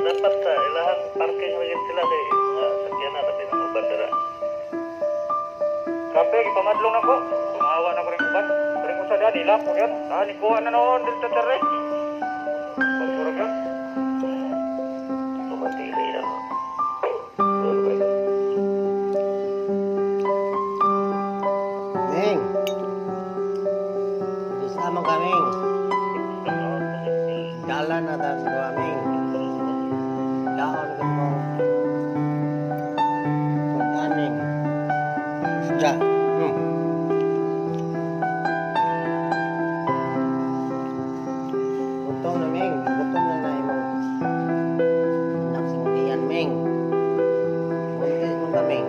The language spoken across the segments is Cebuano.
Dapat sa ilahang parking rin sila kay mga sakyanan na ng bandera. Kape, ipamadlong na ko. Tumawa na ko rin uban. Rin ko sa dyan, ilap ko yun. Ah, nikuha na noon dito sa rin. Pagsurag yun. Tumatili na. Doon ba yun? Ming. Isama kaming. Dala na ta sa Ming. Daon ko mo. Pagkaning. Isda. Gutom na, Ming. Gutom na na imong anak sa tiyan, Ming. Buntis mo ka, Ming.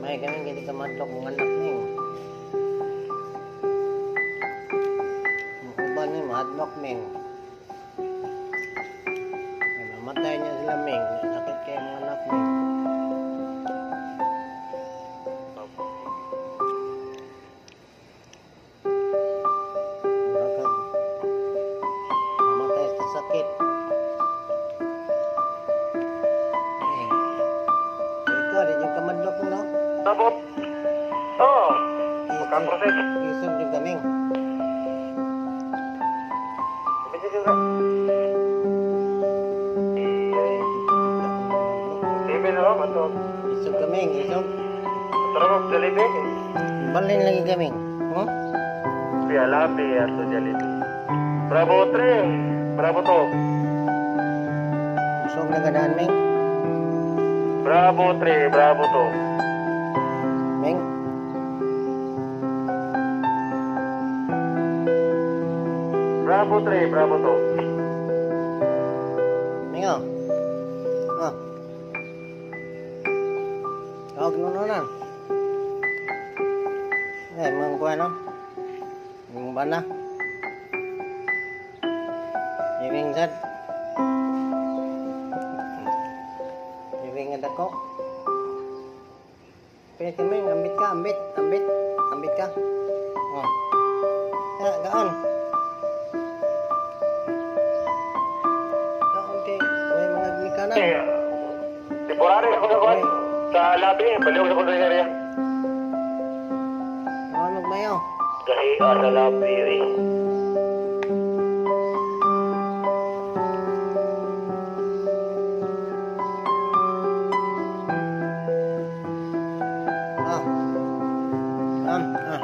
May kaming hindi ka madlok mong anak, Ming. Mukuban ni mahadlok, Ming. Ay, mamatay niya sila, Ming. Sakit kayo mga anak, Ming. Mura kag mamatay sa sakit. Ming. Ikaw, di yung kamadlok mo, no? Sabot. Oo. Makaprocess. Isog din kaming. Medyo siguro. TV na lang, ato. Isog kaming, isog. Tara ko, Jollibee. Balin lagi kaming. Huh? Pia labi, ato Jollibee. Bravo 3. Bravo 2. Isog na gadaan, Ming. Bravo 3. Bravo 2. Ming. Bravo 3. Bravo 2. Ming, oh. Oh. Tawag no na. Eh, mga kuha, no? Yung bana. Iring sad. Iring nga dako. Pwede kami, ambit ka, ambit, ambit, ambit ka. Oh. Ya, gaon. Gaon kay, may mga gmikanan. Eh, temporary ako sa kuwan. Sa labi, baliw ako sa area. Gaon magmayo. Gahi sa labi eh. Ah. Ah, ah.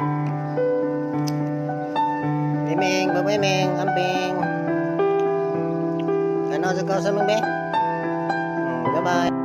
Ming, bye-bye, Ming. Amping. Ano sa kausa mong be? Bye-bye.